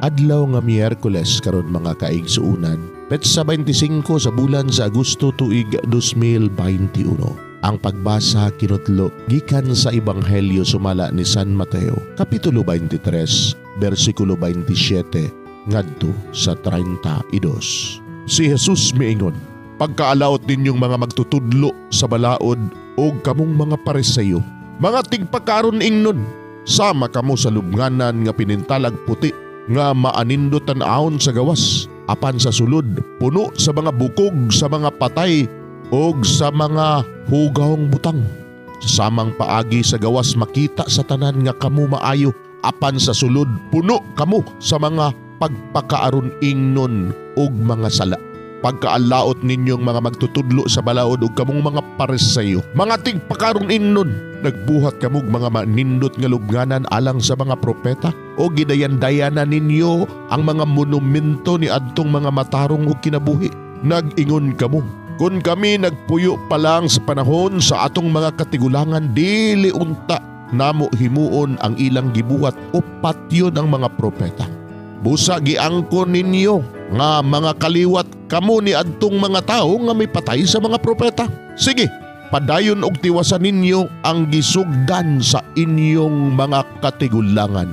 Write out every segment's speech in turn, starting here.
Adlaw nga Miyerkules karon, mga kaigsuunan. Petsa 25 sa bulan sa Agosto, tuig 2021. Ang pagbasa kinutlo gikan sa Ebanghelyo sumala ni San Mateo, Kapitulo 23, bersikulo 27 ngadto sa 32. Si Jesus miingon, "Pagkaalaot ninyong mga magtutudlo sa balaod o kamong mga Pariseyo, mga tigpakaron ingnon, sama kamo sa lubnganan nga pinintalag puti nga maanindot tan-awon sa gawas, apan sa sulod puno sa mga bukog sa mga patay og sa mga hugawng butang. Sa samang paagi, sa gawas makita sa tanan nga kamo maayo, apan sa sulod puno kamo sa mga pagpakaaron ingnon ug mga sala. Pagkaalaot ninyong mga magtutudlo sa balaod ug kamong mga Pariseyo, mga tigpakaron ingnon, nagbuhat kamog mga manindot nga lubnganan alang sa mga propeta o gidayan-dayanan ninyo ang mga monumento ni adtong mga matarong og kinabuhi. Nag-ingon kamo, 'Kung kami nagpuyo pa lang sa panahon sa atong mga katigulangan, dili unta namo himuon ang ilang gibuhat o patyon ang mga propeta.' Busa giangkon ninyo nga mga kaliwat kamo ni adtong mga tawo nga may patay sa mga propeta. Sige, padayon og tiwasan ninyo ang gisugdan sa inyong mga katigulangan."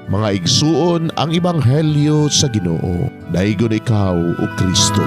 Mga igsuon, ang ebanghelyo sa Ginoo. Daygon ikaw, o Kristo.